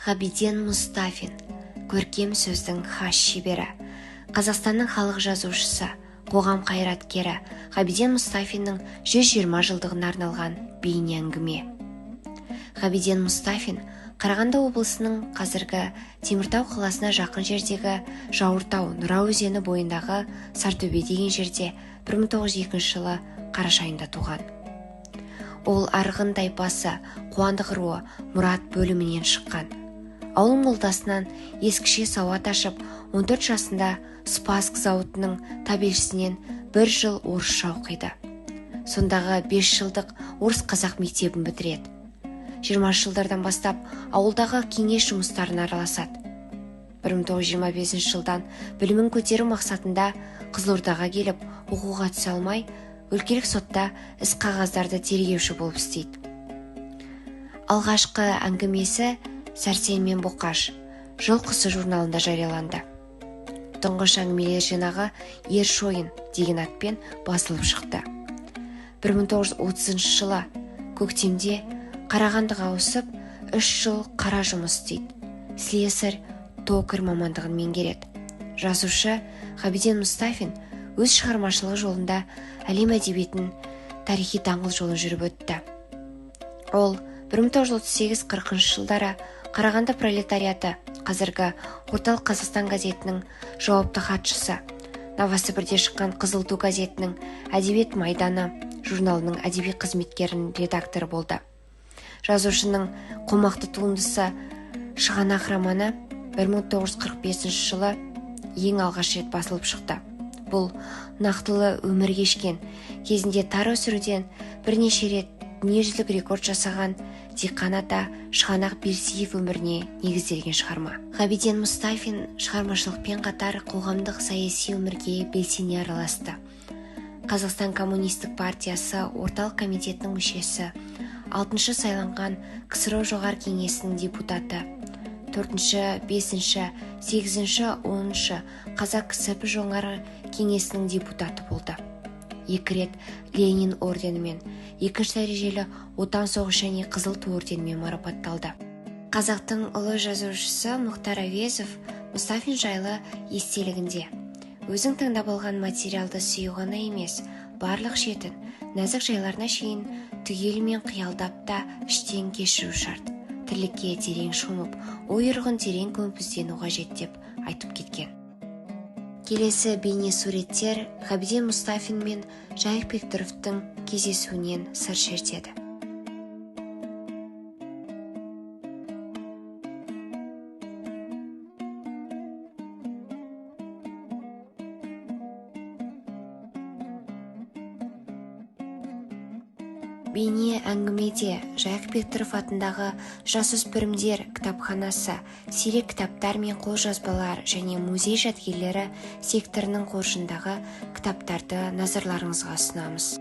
Ғабиден Мұстафин, көркем сөздің хас шебері, Қазақстанның халық жазушысы, қоғам қайраткері Ғабиден Мұстафиннің 120 жылдығына арналған бейне әңгіме. Ғабиден Мұстафин Қарағанды облысының қазіргі Теміртау қаласына жақын жердегі Жауыртау Нұра өзені бойындағы Сартөбе деген жерде 1902 жылы қараша айында туған. Ол Арғын тайпасы Қуандық руы Мұрат бөлімінен шыққан. Ауыл молдасынан ескіше сауат ашып, 14 жасында Спасск зауытының табельшісінен бір жыл орысша оқиды. Сондағы 5 жылдық орыс-қазақ мектебін бітіреді. 20 жылдардан бастап ауылдағы кеңес жұмыстарына араласады. 1925 жылдан білімін көтеру мақсатында Қызылордаға келіп, оқуға түсе алмай, өлкелік сотта іс қағаздарды тергеуші болып істейді. Алғашқы әңгімесі Сәрсен мен Боқаш жыл құсы журналында жарияланды. Тұңғыш әңгімелер жинағы Ер шойын деген атпен басылып шықты. 1930 жылы көктемде Қарағандыға ауысып, 3 жыл қара жұмыс істейді. Слесарь, токарь мамандығын меңгереді. Жазушы Ғабиден Мұстафин өз шығармашылық жолында әлем әдебиетінің тарихи даңғыл жолын жүріп өтті. Ол 1938-40 жылдары Қарағанды пролетариаты, қазіргі Орталық Қазақстан газетінің жауапты хатшысы, Новосібірде шыққан Қызыл ту газетінің, Әдебиет майданы журналының әдеби қызметкерінің редакторы болды. Жазушының қомақты туындысы Шығанақ романы 1945 жылы ең алғаш рет басылып шықты. Бұл нақтылы өмір кешкен, кезінде тары өсіруден бірнеше рет дүниежүзілік рекорд жасаған диқан ата Шығанақ Берсиев өміріне негізделген шығарма. Ғабиден Мұстафин шығармашылықпен қатар қоғамдық саяси өмірге белсене араласты. Қазақстан Коммунистік партиясы Орталық комитетінің мүшесі, 6-шы сайланған КСРО Жоғарғы Кеңесінің депутаты, 4-ші, 5-ші, 8-ші, 10-шы Қазақ КСП Жоғарғы Кеңесінің депутаты болды. 2 рет Ленин орденімен, 2-ші дәрежелі Отан соғысы және Қызыл Ту орденімен марапатталды. Қазақтың ұлы жазушысы Мұхтар Әуезов Мұстафин жайлы естелігінде: өзің таңдап алған материалды сүю ғана емес, барлық шетін, нәзік жайларына шейін түгелімен қиялдап та іштен кешіру шарт. Тірлікке терең шомып, ой ырғын терең көміп іздену қажет деп айтып кеткен. Келесі бейне суреттер Ғабиден Мұстафин мен Жайық Бектұровтың кездесуінен сыр шертеді. Бейне әңгімеде Жайық Бектұров атындағы жасөспірімдер кітапханасы, сирек кітаптар мен қолжазбалар және музей жәдігерлері секторының қоржындағы кітаптарды назарларыңызға ұсынамыз.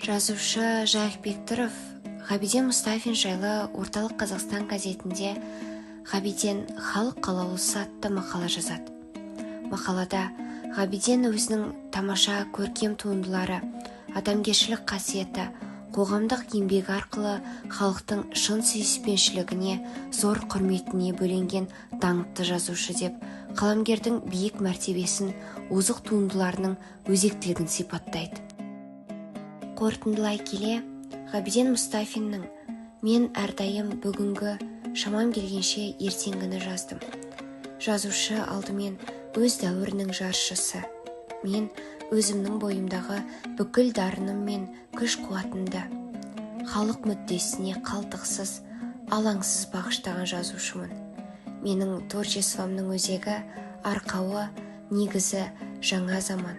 Жазушы Жайық Бектұров Ғабиден Мұстафин жайлы Орталық Қазақстан газетінде «Ғабиден – халық қалаулысы» атты мақала жазады. Мақалада Ғабиден өзінің тамаша көркем туындылары, адамгершілік қасиеті, қоғамдық еңбегі арқылы халықтың шын сүйіспеншілігіне, зор құрметіне бөленген даңқты жазушы деп, қаламгердің биік мәртебесін, озық туындыларының өзектілігін сипаттайды. Қорытындылай келе, Ғабиден Мұстафиннің «Мен әрдайым бүгінгі, шамам келгенше ертеңгіні жаздым. Жазушы алдымен өз дәуірінің жаршысы. Мен өзімнің бойымдағы бүкіл дарыным мен күш қуатымды халық мүддесіне қалтқысыз, алаңсыз бағыштаған жазушымын. Менің творчествомның өзегі, арқауы, негізі – жаңа заман,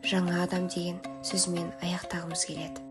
жаңа адам» деген сөзімен аяқтағымыз келеді.